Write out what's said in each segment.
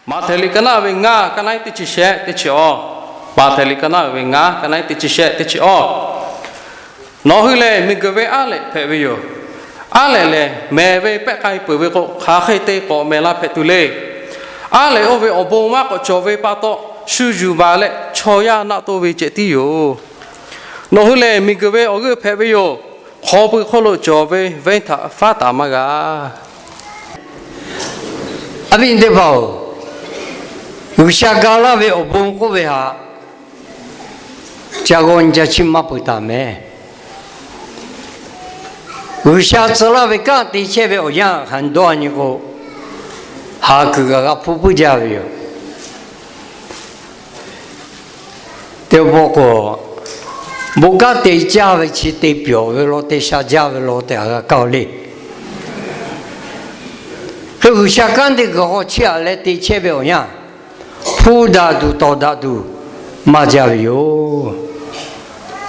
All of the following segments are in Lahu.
Maꞈhtehˍ liꞈ ka naˆ ve ngaˇ, ka naˆ teˇ chi shehˆ teˇ chi awˇ. Maꞈhtehˍ liꞈ ka naˆ ve ngaˇ, ka naˆ teˇ chi shehˆ teˇ chi awˇ. Nawˬ hui lehˬ miˬguiˬ ve aˉ lehꞈ hpehꞈ ve yoˬ. Aˉ lehꞈ lehˬ, mehˬ ve pehˆ k'ai peuˬ ve k'o, hk'aˬ hk'e te k'awꞈ mehˬ la hpehꞈ tuˬ le. Aˉ lehꞈ oˇ ve awˬ bon maˇ k'awꞈ cawˬ ve pa taw, shu yuˬ baˬ leh chaw yaˇ naˆ toˇ ve ceh tiˉ yoˬ. Nawˬ hui lehˬ miˬguiˬ ve awˬ g'euˆ hpehꞈ ve yoˬ. Hk'aw pui hk'oˆ lo cawˬ ve venˇ htaꞈ faˉ taˍ maˇ g'a. Aˉ viˉ teˇ hpaˍ-oˬ, G'uiˬsha ga laˇ ve awˬ bon k'oˆ ve htaꞈ ca g'aw nyi ca chiˇ maˇ peuˬ taˍ mehˍ. G'uiˬsha tcuh laˇ ve kanˉ te chehˇ ve awˬ yanˇ hk'aˬ dawˇ nyi k'o, haˍ kuiˬ kaꞈ g'a hpuˇ puiˉ jaˇ ve yoˬ. Teˇ pawˆ k'o, bon kanˉ te jaˇ ve chi te pyawˬ ve law, te sha jaˇ ve law tehꞈ g'a kaˇ le. Hk'e G'uiˬsha kanˉ te kuiˬ hk'aw chiˇ aꞈ leh te chehˇ ve awˬ yanˇ, hpuˇ daꞈ tuˬ tawˍ daꞈ tuˬ maˇ jaˇ ve yoˬ.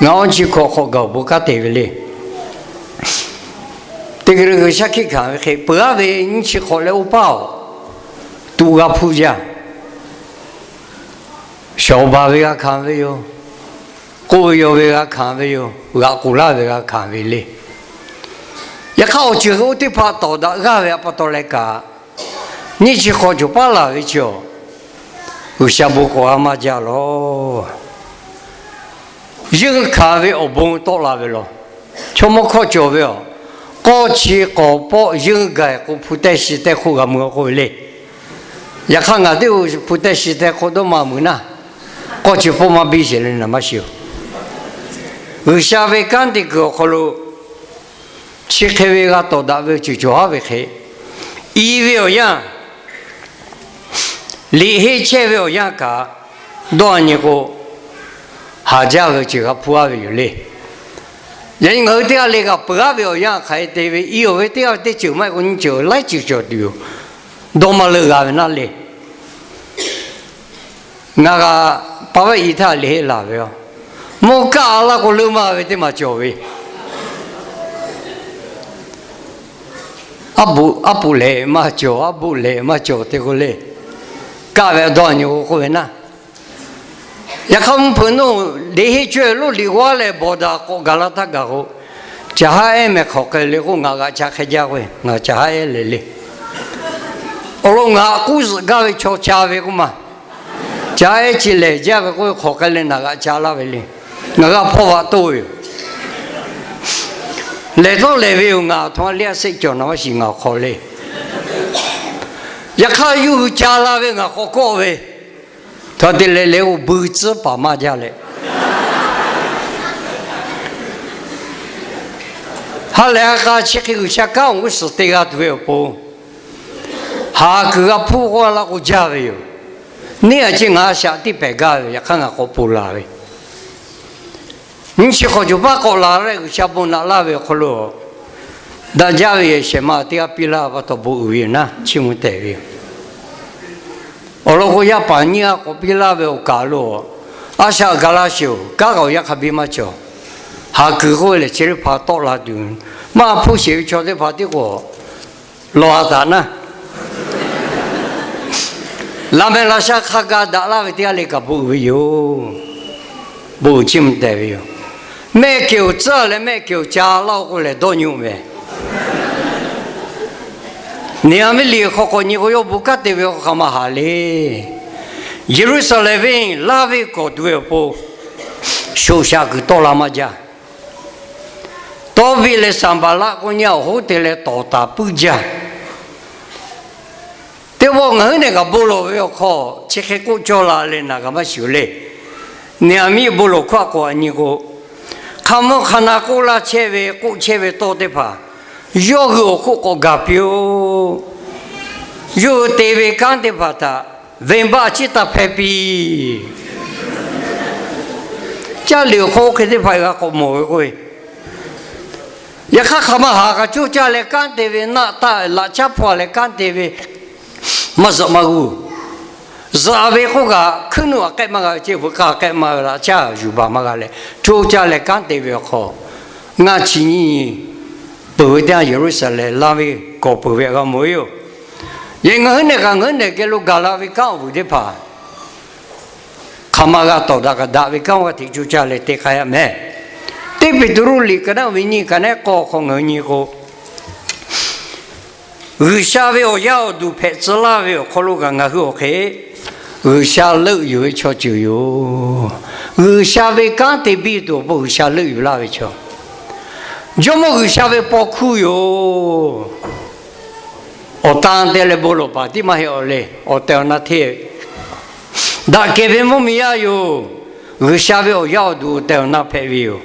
Ngaˬ awˇ chi hkawꞈ hk'awꞈ gaˬ-oˬ, bon kanˉ te ve le. Teˇ g'aˇ le G'uiˬsha hkiˆ hkanˍ ve hk'e peuˬ-aˉ ve nyiˇ chi hk'awꞈ leh oˇ paˇ-oˬ, tuꞈ g'a hpuˇ jaˇ. Shawˍ baˬ ve g'a hkanˍ ve yoˬ. K'oˆ ve yaw ve g'a hkanˍ ve yoˬ. G'aꞈ k'oˍ laˇ ve g'a hkanˍ ve le. Yaꞈ hk'aˇ awˬ ceuˬ hk'e oˇ teˇ hpaˍ tawˍ daꞈ g'aˇ ve a pa taw leh kaꞈ, nyiˇ chi hk'awꞈ cawˬ paˉ laˬ ve chi-aˬ, G'uiˬsha bon k'awꞈ g'a maˇ jaˇ lawˬ. Yeunˇ hkanˍ ve awˬ bon tawˆ la ve law. Chaw mawˇ hkawˇ cawˬ ve aˬ, k'awˇ chi k'awˍ pawˆ yeunˇ gaˬ-e k'o, hpu tehˇ shi tehˇ hk'oˆ g'a mui-a k'oˆ ve le. Yaꞈ hk'aˇ ngaˬ teˇ hpu tehˇ shi tehˇ hk'oˆ dawˇ maˇ mui naˇ, k'awˇ chi pawˆ maˇ biˇ sheˍ le naˬ maˇ shiˍ-oˬ. G'uiˬsha ve kanˉ te kuiˬ awˬ hk'aw lo chi hk'e ve g'a tawˍ daꞈ ve awˬ ceuˬ cawˬ haˉ ve hk'e, i ve awˬ yanˇ liꞈ henˇ chehˇ ve awˬ yanˇ kaꞈ dawˇ nyi k'o, haˍ jaˇ ve awˬ ceuˬ g'a hpuˇ-a ve yoˬ le. Yaꞈ nyi ngaˬ hui teˇ g'aˇ le kaꞈ peuˬ-aˉ ve awˬ yanˇ hk'aˬ hk'e te ve, i awˬ ve teˇ g'aˇ ve teˇ ceuˬ maˇ heˆ k'o nyiˇ ceuˬ laiˉ ceuˬ cawˬ tuˬ yoˬ. Dawˇ maˇ leuˆ g'a ve naˇ le. Ngaˬ kaꞈ pa vaˇ i htaˇ liꞈ henˇ laˬ ve aˬ, mawˇ kaˆ a laˇ k'o leuˆ maˇ ve teˇ maˬ cawˬ ve. Aˉ poꞈ lehˬ maˇ cawˬ, aˉ poꞈ lehˬ maˇ cawˬ te k'o le, kaˆ ve dawˇ nyi k'o k'oˆ ve naˇ. Yaꞈ hk'aˇ mvuhˇ hpeuꞈ naˇ-oˬ, liꞈ henˇ cawehˇ lonˉ liꞈ g'aˇ leh bawˬ daꞈ k'awꞈ gaˬ la htaˇ gaˬ k'o, caˬ haˉ ehˉ meh hk'aˬ hk'e le k'o ngaˬ g'aꞈ ca hk'e jaˇ k'o, ngaˬ caˬ haˉ ehˉ lehˬ le. Awˬ lawn ngaˬ k'uˉ zuhꞈ gaˇ ve chaw ca ve k'oˆ ma. Caˬ haˉ ehˉ chi lehˬ jaˇ ve k'oˆ ve hk'aˬ hk'e le naˬ g'aꞈ ca laˇ ve le. Ngaˬ g'a hpawˇ vaꞈ toˇ ve yoˬ. Lehˬ tawˇ lehˬ ve yoˬ, ngaˬ htaꞈ liˇ a seˆ cawˬ naˬ maˇ shiˍ ngaˬ awˬ hk'aw le. Yaꞈ hk'aˇ yawˇ hui ca la ve ngaˬ k'awꞈ kawˆ ve, htaꞈ te leh leh oˇ bui tcuhˉ paˍ maˇ jaˇ leh, ha lehˬ ha k'a chi hk'e G'uiˬsha kanˉ awˬ g'uˇ suhˍ te g'a tuˬ ve awˬ pon, haˍ kuiˬ g'a hpuˇ k'oˆ laˇ k'o jaˇ ve yoˬ. Neˇ a chi ngaˬ a shaꞈ tiˇ pehˍ gaˇ ve, yaꞈ hk'aˇ ngaˬ k'awꞈ ponˬ laˬ ve. Nyiˇ chi hk'awꞈ cawˬ paˉ k'awꞈ laˬ leh G'uiˬsha bon naꞈ laˇ ve awˬ hk'aw lo, daꞈ jaˇ ve yehˬ shehˍ ma teˇ g'aˇ piˇ laˇ pa taw bon uiˍ ve yoˬ naˇ, chiˇ mvuh tehꞈ ve yoˬ. Awˬ lawn k'o, yaˇ paˍ nyiˇ g'aˇ k'awꞈ piˇ laˇ ve awˬ kaˬ lo, a shaꞈ gaˬ la sheˍ-oˬ, kanˉ k'aoˍ yaˇ hk'a biˇ maˇ cawˬ. Haˍ kuiˬ k'oˆ ve lehˬ, chi teˇ hpaˍ tawˆ la tuˬ, maˇ hpuˇ sheˍ ve chaw teˇ hpaˍ tiˉ k'o, lawˬ a taꞈ naˇ. Laꞈ mehˍ laꞈ sha hk'a gaˬ daꞈ laˇ ve teˇ g'aˇ le kaꞈ bon uiˍ ve yoˬ. Bon uiˍ chiˇ mvuh tehꞈ ve yoˬ. Mehˆ kehˬ awˬ tcuhˉ leh mehˆ kehˬ awˬ ca laˇ-oˆ k'oˆ lehˬ dawˇ nyi-oˆ mehˍ. Neˍhamiˆ liꞈ hk'aw k'awꞈ nyi k'o, yawˇ bon kanˉ te ve hk'aˬ ma haˍ le. Yeˍruˆsaˍlehnˍ venˇ laˇ venˇ kawˬ tuˬ ve awˬ pon, shoꞈ shaꞈ kuiˬ tawˆ la maˇ jaˇ. Tawˇbiˆ leh Saˍbaˍlaˆ k'oˆ nyi awˬ hoˉ te leh tawˍ taˍ puiˉ jaˇ. Teˇ pawˆ ngaˬ hui nehˬ kaꞈ bon lawˬ ve awˬ hk'aw chi hk'e k'oˆ cawˇ la leh naˬ kaꞈ maˇ shiˍ-oˬ le. Neˍhamiˆ bon lawˬ hkawˇ a k'awꞈ nyi k'o, hk'a mvuhˇ hk'a na k'oˆ laˇ chehˇ ve k'oˆ chehˇ ve tawˇ teˇ hpaˍ yawˇ hui awˬ hk'oˆ k'awꞈ gaˬ piˇ-oˆ. Yawˇ hui te ve kanˉ teˇ hpaˍ htaꞈ venˇbaˆ chiˉ taˇ hpehˇ piˇ. Caˇ liꞈ awˬ hk'aw oˇ hk'e teˇ hpaˍ g'a k'awꞈ mawˬ ve k'o, yaꞈ hk'aˇ hk'aˬ ma haˍ kaꞈ coˇ caˇ leh kanˉ te ve, naˆ taˆ laꞈ caˉ hpawˇ leh kanˉ te ve, maˇ zuhꞈ maˇ g'uˇ. Zuhꞈ ve k'oˆ kaꞈ hkuiˉ nuˆ aꞈ k'ehˆ maˇ g'a ve, ceˇ veuꞈ k'a k'ehˆ maˇ ve, laꞈ caˉ yuˬ baˬ maˇ g'a leh coˇ caˇ leh kanˉ te ve awˬ hk'aw, ngaˇ chi nyiˇ peuˬ ve teˇ yanˇ Yeˍruˆsaˍlehnˍ laˇ ve kawˬ peuˬ ve g'a mawˬ ve yoˬ. Yehˬ ngaˬ hui nehˬ kaꞈ ngaˬ hui nehˬ geh lo gaˬ la ve kanˉ awˬ vuiˬ teˇ hpaˍ, hk'aˬ ma g'a tawˍ daꞈ kaꞈ daꞈ ve kanˉ g'a hteꞈ coˇ caˇ leh te k'ai a mehˍ. Teˇ Peˍtruˆ liꞈ ka naˆ ve nyiˇ ka naˆ k'awˇ hk'aw ngaˬ hui nyi k'o, G'uiˬsha ve awˬ yaˇ awˬ duˬ hpehꞈ tcuh laˇ ve awˬ hk'aw lo kaꞈ ngaˬ hui awˬ hk'e G'uiˬsha leuˆ yuˬ ve chaw ceuˬ yoˬ. G'uiˬsha ve kanˉ te biˇ tuˬ awˬ pon G'uiˬsha leuˆ yuˬ laˇ ve chaw, Jawˇmawˇ G'uiˬsha ve paw hkuˇ yoˬ. Awˬ tan te leh bon lawˬ paˍ tiˉ maˇ heˆ awˬ le, awˬ tehˬ awˬ na hteˇ daꞈ kehˬ ve mvuhˇmiˬ yaˇ yoˬ. G'uiˬsha ve awˬ yaˇ awˬ duˬ awˬ tehˬ awˬ na hpehꞈ ve yoˬ.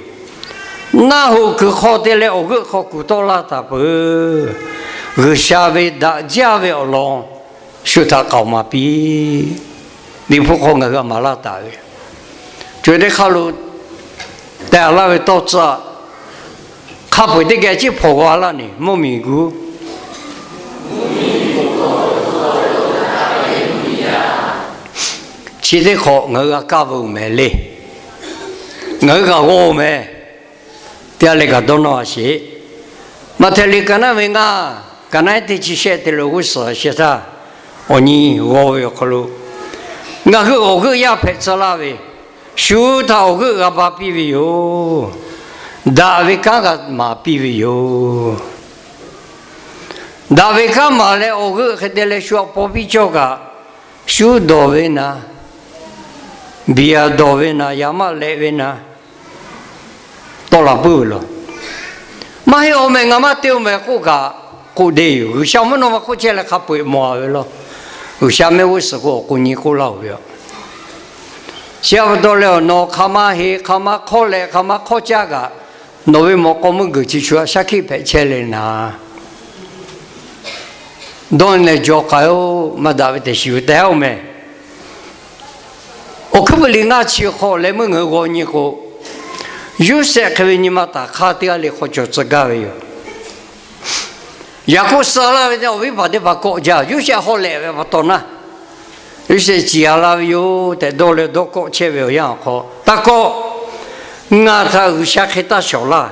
Naˆ hoꞈ kuiˬ hk'aw te leh awˬ g'euˆ hk'aw kuˬ tawˆ laˇ taˍ peuˬ. G'uiˬsha ve daꞈ jaˇ ve awˬ lawn shu htaꞈ k'aoˍ maˍ piˇ. Liꞈ hpu hk'aw ngaˬ hui a maˍ laˇ taˍ ve, co teˇ hk'aˇ lo tehˬ laˇ ve tawˇ tcuhˇ, hk'a peu-eˬ teˇ geh ciˉ hpawnˬ g'a laˇ neˬ mvuhˇmiˬ gu chi teˇ hk'awꞈ ngaˬ hui g'a kaˇ ve-oˬ mehˍ le. Ngaˬ hui kaꞈ g'aw mehˍ. Teˇ g'aˇ leh kaꞈ dawˇ nawˇ a sheˍ. Maꞈhtehˍ liꞈ ka naˆ ve ngaˇ, ka naˆ teˇ chi shehˆ te leh g'uˇ suhˍ shehˍ htaˇ, awˬ nyi g'aw ve awˬ hk'aw lo ngaˬ hui awˬ g'euˆ yaˇ hpehꞈ tcuh laˇ ve, shu htaꞈ awˬ g'euˆ g'a ba piˇ ve yoˬ. Daꞈ ve kanˉ g'a maˍ piˇ ve yoˬ. Daꞈ ve kanˉ maˍ leh awˬ g'euˆ hk'e te leh shu htaꞈ paw piˇ cawˇ kaꞈ, shu dawˬ ve naˍ, biˍ yaˍ dawˬ ve naˍ, yaˍ maˆ lehꞈ ve naˍ, tawˆ la puiˉ ve laˬ. Maˇ heˆ awˬ mehˍ, ngaˬ maˇ te-oˬ mehˍ k'oˆ kaꞈ, k'oˆ deˇ yoˬ. G'uiˬsha mvuhˇ naw ma hk'oˆ chehˇ leh hk'a peu-eˬ mawˬ a ve law. G'uiˬsha mehˆ g'uˇ suhˍ k'o awˬ k'o nyi k'oˆ laˇ-oˬ ve yoˬ. Chi a pa taw leh awˬ nawˬ hk'aˬ ma heˍ, hk'aˬ ma hk'awˇ leh hk'aˬ ma hk'awˇ caˇ kaꞈ, nawˬ ve mawꞈ k'aw meuˇ g'uiˬ chi shu htaꞈ shaˉ hkiˆ hpehꞈ chehˇ leh naˍ, dawˇ nyi leh jaw k'ai-oˬ, maˇ daꞈ ve tehꞈ shiˍ ve tehꞈ-oˬ mehˍ. Awˬ hkuiˉ puiˍ liꞈ ngaˇ chi hk'aw leh meuˇ ngaˬ hui g'aw nyi k'o, Yoˇsehꞈ hk'e ve nyi ma taˍ hk'aˇ teˇ g'aˇ le hk'aw cawˬ tcuh gaˇ ve yoˬ. Yaˍkoˆ suh laˇ ve tehꞈ awˬ viˉ paˍ teˇ hpaˍ kawˆ jaˇ. Yoˇsehꞈ haw lehꞈ ve pa taw naˇ, Yoˇsehꞈ ciˍ a la ve yoˬ tehꞈ dawˇ leh dawˇ kawˆ chehˇ ve awˬ yanˇ awˬ hk'aw, taˇ kawˆ. Ngaˬ htaꞈ G'uiˬsha hk'e taˇ shawˍ laˇ.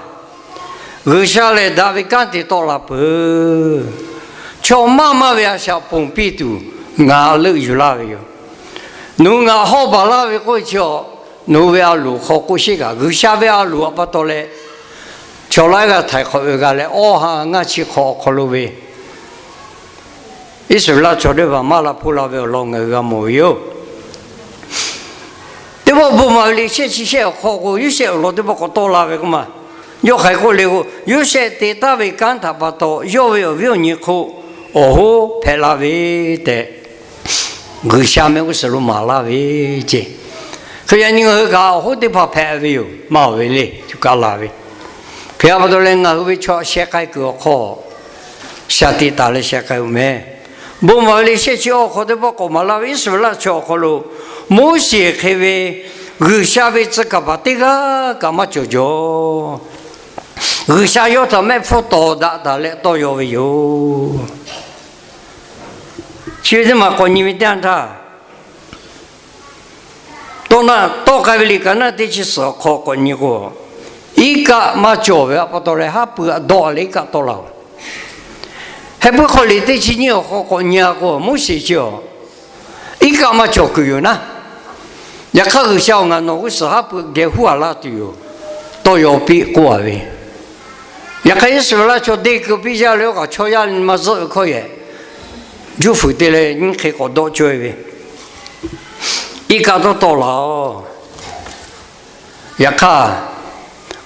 G'uiˬsha lehˬ daꞈ ve kanˉ te tawˆ la peuˬ. Chaw maˇ maˇ ve a shaꞈ ponˬ piˇ tuˬ ngaˬ leuˆ yuˬ laˇ ve yoˬ. Nawˬ hui ngaˬ hawˇ baˬ laˇ ve k'oˆ ve chi a, nawˬ hui ve a loˍ hk'aw k'oˆ sheˉ kaꞈ, G'uiˬsha ve a loˍ a pa taw leh, chaw laiˉ g'aˇ htaiˍ hk'awꞈ ve g'a leh, awˇ ha ngaˇ chi hk'awꞈ awˬ hk'aw lo ve Iˉsaˍreˍlaˆ chaw teˇ hpaˍ maˇ la hpoˇ la ve awˬ lawn ngaˬ hui g'a mawˬ ve yoˬ. Teˇ pawˆ bon maˍ ve liꞈ shehˆ chi shehˆ awˬ hk'aw k'o, Yoˇsehꞈ awˬ lawn teˇ pawˆ k'awꞈ tawˆ la ve k'oˆ ma. Yawˇ hk'aˬ hk'e k'oˆ le k'o, Yoˇsehꞈ te taˍ ve kanˉ htaꞈ pa taw yawˇ ve awˬ viˉ awˬ nyi hk'oˆ awˬ hoˉ hpehꞈ la ve tehꞈ, G'uiˬsha mehˆ g'uˇ suhˍ lo maˍ laˇ ve ce. Hkriꞈ yaˇ nyi ngaˬ hui kaꞈ awˬ hoˉ teˇ hpaˍ hpehꞈ ve yoˬ. Maˇ awˬ ve le, cuˇ kaˆ la ve. Hk'e a pa taw leh ngaˬ hui ve chaw sheh k'ai kuiˬ awˬ hk'aw shaˍ tiꞈ taˍ leh sheh k'ai-oˬ mehˍ. Bon maˍ ve liꞈ shehˆ chi awˬ hk'aw teˇ pawˆ k'awꞈ maˍ laˇ ve, Iˉsaˍreˍlaˆ chaw awˬ hk'aw lo Moˉseˍ hk'e ve G'uiˬsha ve tcuh kaˍ paˍ teˇ g'aˇ kaꞈ maˇ cawˬ jaw. G'uiˬsha yawˇ htaꞈ mehˆ hpfuhˇ tawˍ daꞈ taˍ leh tawˇ yaw ve yoˬ. Chi ve teˇ maˬ k'awꞈ nyi ve teˇ yanˇ htaˇ, tawˇ na tawˆ k'ai ve liꞈ kaꞈ naˆ teˇ chi suhˍ awˬ hk'aw k'awꞈ nyi k'o, iˉ kaˆ maˇ cawˬ ve a pa taw leh haˉ pui htaꞈ dawˆ leh iˉ kaˆ tawˆ la-oˬ. Heh puiˉ hk'aw liꞈ teˇ chi nyiˇ awˬ hk'aw k'awꞈ nyi-a k'o, Moˉseˍ chi a iˉ kaˆ maˇ cawˬ kuiˬ yoˬ naˉ. Yaꞈ hk'aˇ G'uiˬsha-oˬ, ngaˬ nawˬ g'uˇ suhˍ haˉ pui geh huˉ a laˇ tuˬ yoˬ. Tawˇ yaw piˇ k'oˆ a ve. Yaꞈ hk'aˇ Iˉsaˍreˍlaˆ chaw deˇ keu piˇ jaˇ leh, oˇ kaꞈ chaw yaˇ maˇ zuhˆ ve hkawˇ yehˬ juˇ fuiˍ te leh nyiˇ hk'e k'awꞈ dawˆ cawˇ-e ve, iˉ kaˆ tawˇ tawˆ la-oˬ. Yaꞈ hk'aˇ,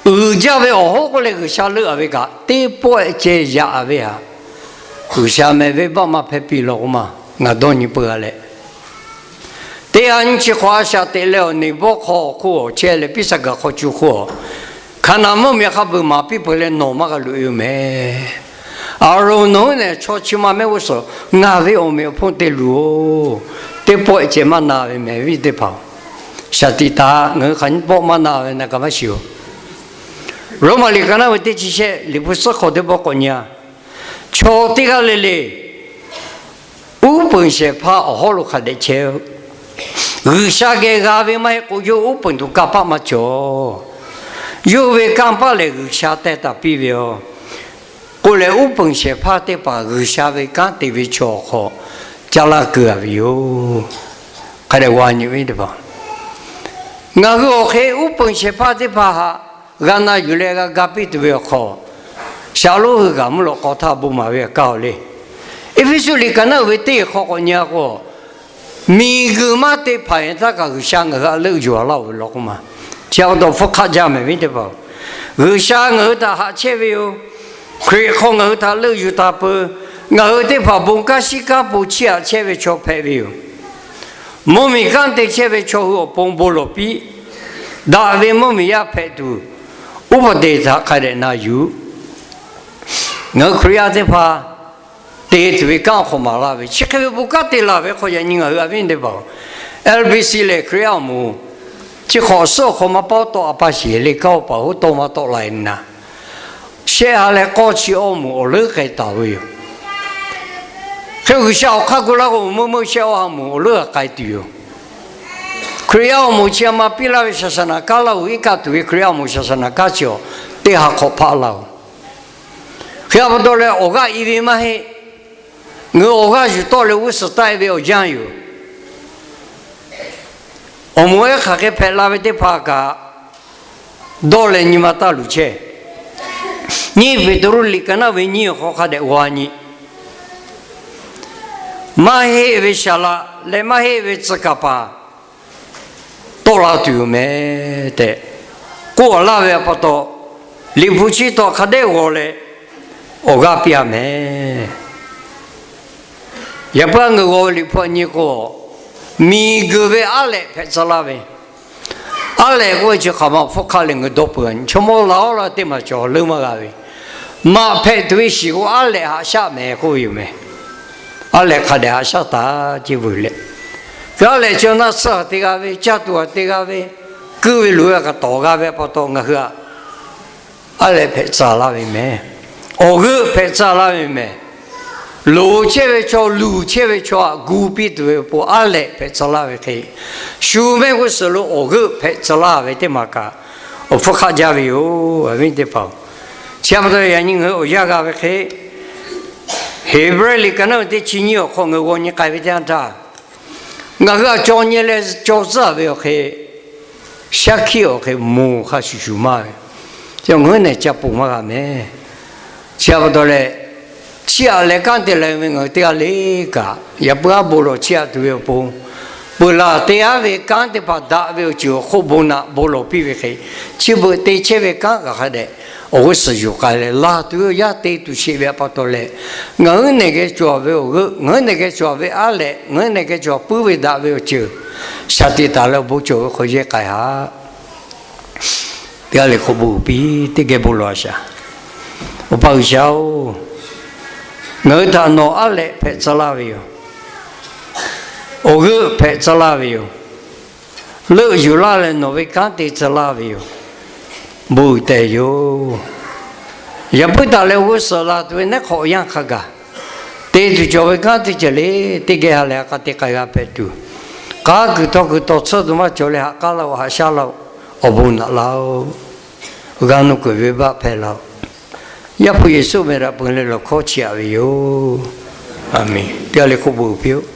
uiˍ jaˇ ve awˬ hoˉ k'oˆ leh G'uiˬsha leuˆ-a ve kaꞈ, teˇ pawˆ-e ceh yaꞈ-a ve htaꞈ G'uiˬsha meh venˇbaˆ maˇ hpehˇ piˇ law k'oˆ ma, ngaˬ dawˇ nyi peuˬ-a leh, teˇ ha nyiˇ chi hk'awꞈ a shaꞈ teꞈ leh awˬ neˬ bawˆ hk'aw awˬ hk'oˆ awˬ chehˇ leh Piˉsaˍgaˍ hk'aw cu hk'oˆ a, Hkaˍnanˍ mvuhˇmiˬ hk'a beuꞈ maˍ piˇ peuˬ leh nawˬ maˇ g'a loꞈ-e-oˬ mehˍ. Aˍronˍ, nawˬ hui nehˬ chaw chi ma mehˆ g'uˇ suhˍ ngaˬ ve awˬ meꞈ awˬ hponˇ te luˬ-oˬ. Teˇ pawˆ-e ceh maˇ na ve mehˍ viˉ teˇ hpaˍ-oˬ. Shaˍ tiꞈ taˍ, ngaˬ hui hk'aˬ nyiˇ pawˆ maˇ na ve na kaꞈ maˇ shiˍ-oˬ. Roˉmaꞈ liꞈ ka naˆ ve teˇ chi shehˆ, Liꞈ hpu suhˉ hk'aw teˇ pawˆ k'awꞈ nyi-a. Chaw teˇ g'aˇ le le uˉ peunˍ shehˍ hpaˇ awˬ hawˉ lo hk'a dehꞈ chehˇ-oˆ. G'uiˬsha geh g'a ve maˇ heˆ k'o, yawˇ uˉ peunˍ tuˬ kanˇ paˆ maˇ cawˬ. Yawˇ ve kanˇ paˆ lehˬ G'uiˬsha teh taˍ piˇ ve yoˬ. k'oˆ leh, uˉ peunˍ shehˍ hpaˇ teˇ hpaˍ G'uiˬsha ve kanˉ te ve chaw awˬ hk'aw caˇ laˇ keu a ve yoˬ. Hk'a dehꞈ g'a nyi ve teˇ hpaˍ, ngaˬ hui awˬ hk'e uˉ peunˍ shehˍ hpaˇ teˇ hpaˍ htaꞈ g'a na yuˬ leh g'a ga piˇ tuˬ ve awˬ hk'aw, shaˍlonˉ hui g'a mvuhˇ lawꞈ k'aw htaˇ bon maˍ ve a kaˇ oˬ le. Eˇfeˇsuꞈ liꞈ ka naˉ uiˍ ve teˇ hk'aw k'awꞈ nyi a k'o, miˬguiˬ maˇ te hpanˍ ve htaˇ kaꞈ G'uiˬsha ngaˬ hui htaꞈ leuˆ yuˬ a laˇ oˬ ve law k'oˆ ma. Chi pa taw hpfuhˇ hk'aˆ jaˇ mehˍ ve teˇ hpaˍ-oˬ, G'uiˬsha ngaˬ hui htaꞈ haꞈ chehˇ ve yoˬ. Hkriꞈ hk'aw ngaˬ hui htaꞈ leuˆ yuˬ taˍ peuˬ. Ngaˬ hui teˇ hpaˍ bon kanˉ shiˉ kanˉ po chiˇ aꞈ chehˇ ve chaw hpehꞈ ve yoˬ. Mvuhˇmiˬ kanˉ te chehˇ ve chaw hui awˬ pon bon lawˬ piˇ. Daꞈ ve mvuhˇmiˬ yaˇ hpehꞈ tuˬ, uˉ peunˍ te htaꞈ hk'a dehꞈ na yuˬ. Ngaˬ hui Hkriꞈ yaˇ teˇ hpaˍ te tuˬ ve kanˉ awˬ hk'aw maˍ laˇ ve, chi hk'e ve bon kanˉ te laˬ ve hk'aw yaꞈ nyi ngaˬ hui a viˉ teˇ hpaˍ-oˬ, L B C lehˬ Hkriꞈ yaˇ awˬ moˍ chi hk'awꞈ suhˉ awˬ hk'aw ma pawˆ tawˆ a pa shiˍ le, kanˉ awˬ paˍ hoˉ tawˇ maˇ tawˆ la e naˍ, shehˆ ha leh k'awˇ chi awˇ moˍ awˬ leuˉ k'ai taˍ ve yoˬ. Hk'e G'uiˬsha awˬ hk'aˇ gu laˇ k'o, meuˇ meuˇ shehˆ awˇ ha moˍ awˬ leuˉ k'ai tuˬ yoˬ. Hkriꞈ yaˇ awˬ moˍ chi a ma piˇ laˇ ve shaˍ shaˍ naˍ kaˉ laˇ oˬ, iˉ kaˆ tuˬ ve Hkriꞈ yaˇ awˬ moˍ shaˍ shaˍ naˍ kaˉ chi awˬ teˇ ha hk'awꞈ hpaˆ laˇ oˬ. Hk'e a pa taw leh awˬ g'aˇ i ve maˇ heˆ. Ngaˬ hui awˬ g'aˇ yuˬ tawˆ leh g'uˇ suhˍ taˆ e ve awˬ yanˇ yoˬ. Awˬ moˍ ehˉ hk'aˬ hk'e hpehꞈ la ve teˇ hpaˍ kaꞈ dawˇ leh nyi ma taˇ luˬ chehˇ. Nyiˇ Peˍtruˆ liꞈ ka naˉ ve nyiˇ awˬ hk'aw hk'a dehꞈ g'a nyi. Maˇ heˆ ve saˍ laꞈ leh maˇ heˆ ve tcuh kaˍ paˍ tawˆ la tuˬ yoˬ mehˍ tehꞈ k'oˆ a laˇ ve a pa taw, Liꞈ hpu chi taw hk'a dehꞈ g'aw leh awˬ g'aˇ piˇ a mehˍ. Yaꞈ puiˉ ngaˬ hui g'aw ve Liꞈ hpu a nyi k'o, miˬguiˬ ve aˉ lehꞈ hpehꞈ tcuh laˇ ve, aˉ lehꞈ k'oˆ ve chi hk'aˬ ma awˬ hpfuhˇ hk'aˆ leh ngaˬ hui dawˇ peuˬ a nyi, chaw mawˇ la awˉ la teˇ maˬ cawˬ leuˉ maˇ g'a ve, maꞈ hpehꞈ tuˬ ve shiˍ k'o aˉ lehꞈ haꞈ shaˆ mehˍ k'oˆ ve yoˬ mehˍ. Aˉ lehꞈ hk'a dehꞈ haꞈ shaˆ taˍ ce veuˬ leh, aˉ lehꞈ chi awˬ naˆ tsuhˇ a te g'a ve, caˇ tuˬ a te g'a ve, kuiˇ ve loꞈ ve a kaꞈ tawˍ g'a ve a pa taw ngaˬ hui a aˉ lehꞈ hpehꞈ tcuh laˇ ve mehˍ. Awˬ g'euˆ hpehꞈ tcuh laˇ ve mehˍ. Loˍ chehˇ ve chaw, luˬ chehˇ ve chaw htaꞈ gu piˇ tuˬ ve awˬ pon aˉ lehꞈ hpehꞈ tcuh laˇ ve hk'e, shu mehˆ g'uˇ suhˍ lo awˬ g'euˆ hpehꞈ tcuh laˇ ve teˇ maˬ kaꞈ awˬ hpfuhˇ hk'aˆ jaˇ ve yoˬ. A viˉ teˇ hpaˍ-oˬ, chi a pa taw yaꞈ nyi ngaˬ hui awˬ yanˇ g'a ve hk'e, Heˍbrehˇ liꞈ ka naˉ ve teˇ chi nyiˇ awˬ hk'aw ngaˬ hui g'aw nyi k'ai ve teˇ yanˇ htaˇ, ngaˬ hui a caw nyi leh caw tcuhˉ ve awˬ hk'e, shaˉ hkiˆ awˬ hk'e moˬ hk'a shuˍ shuˍ maˇ ve, ngaˬ hui nehˬ ca ponˬ maˇ g'a mehˍ. Chi a pa taw leh, chiˇ aꞈ leh kanˉ te la ve ngaˬ hui teˇ g'aˇ le kaꞈ, yaꞈ puiˉ aˉ bon lawˬ chiˇ aꞈ tuˬ ve awˬ pon, peuˬ laˬ te aˉ ve kanˉ teˇ hpaˍ daꞈ ve awˬ ceuˬ awˬ hk'oˆ bon naꞈ bon lawˬ piˇ ve hk'e, chi beuꞈ te chehˇ ve kanˉ kaꞈ hk'a dehꞈ awˬ g'uˇ suhˍ yuˬ k'ai leh, laˬ tuˬ ve awˬ yanˇ te tuˬ sheˍ ve a pa taw leh, ngaˬ hui nehˬ geh cawˬ ve awˬ g'euˆ, ngaˬ hui nehˬ geh cawˬ ve aˉ lehꞈ, ngaˬ hui nehˬ geh cawˬ puiˉ ve daꞈ ve awˬ ceuˬ shaˍ tiꞈ taˍ leh awˬ bon cawˬ ve hk'aw yehˇ k'ai haꞈ. Teˇ g'aˇ le hk'oˆ bon uiˍ piˇ, teˇ geh bon lawˬ a shaˍ. Awˬ pa G'uiˬsha-oˬ, ngaˬ hui htaꞈ nawˬ aˉ lehꞈ hpehꞈ tcuh laˇ ve yoˬ. Awˬ g'euˆ hpehꞈ tcuh laˇ ve yoˬ. Leuˆ yuˬ laˇ leh nawˬ ve kanˉ te tcuh laˇ ve yoˬ. Bon uiˍ tehˬ yoˬ. Yaꞈ puiˉ taˍ leh awˬ g'uˇ suhˍ la tuˬ ve neˉ hk'awꞈ yanˇ hk'a gaˬ te tuˬ cawˬ ve kanˉ teˇ ceuˬ le, teˇ geh ha lehˬ ha k'a te k'ai g'a hpehꞈ tuˬ, k'a kuiˬ taw kuiˬ taw tsuhˇ tuˬ maˇ cawˬ leh haꞈ k'aˉ laˇ-oˬ, haꞈ shaˉ laˇ-oˬ, awˬ bon naꞈ laˇ-oˬ, g'a nuˇ kuiˬ venˇbaˆ hpehˇ laˇ-oˬ. Yaˇ hpu Yeˍsuˆ meh htaꞈ peuˬ leh lawˬ hkawˇ chiˇ aꞈ ve yoˬ. A menˍ. Teˇ g'aˇ le hk'oˆ bon uiˍ piˇ-oˆ.